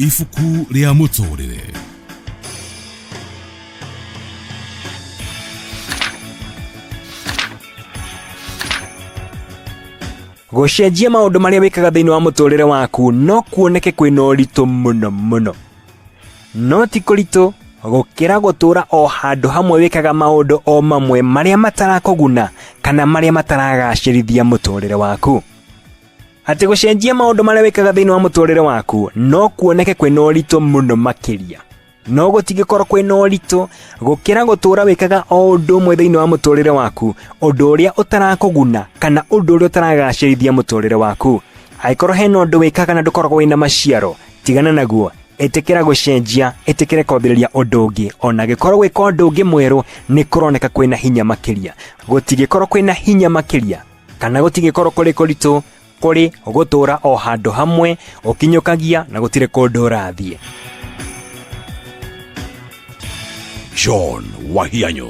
Ibuku rĩa mũtũrĩre. Gũcenjia maũndũ marĩa wĩkaga thĩinĩ wa mũtũrĩre waku no kuoneke kwĩna ũritũ mũno mũno. No ti kũritũ gũkĩra gũtũũra o handũ hamwe wĩkaga maũndũ o mamwe marĩa matarakũguna kana marĩa mataragacĩrithia mũtũrĩre waku. Atĩ gũcenjia maũndũ marĩa wĩkaga thĩinĩ wa mũtũrĩre waku no kuoneke kwĩna ũritũ mũno makĩria. No gũtingĩkorwo kwĩna ũritũ gũkĩra gũtũũra wĩkaga o ũndũ ũmwe thĩinĩ wa mũtũrĩre waku, ũndũ ũrĩa ũtarakũguna kana ũndũ ũrĩa ũtaragacĩrithia mũtũrĩre waku. Angĩkorwo hena ũndũ wĩkaga na ndũkoragwo wĩna maciaro, tigana naguo, ĩtĩkĩra gũcenjia, ĩtĩkĩre kwambĩrĩria ũndũ ũngĩ, ona angĩkorwo gwĩka ũndũ ũngĩ mwerũ nĩ kũroneka kwĩna hinya makĩria. Gũtingĩkorwo kwĩna hinya makĩria kana gũtingĩkorwo kũrĩ kũritũ kũrĩ gũtũũra o handũ hamwe ũkinyũkagia na gũtirĩ kũndũ ũrathiĩ. John Wahianyo.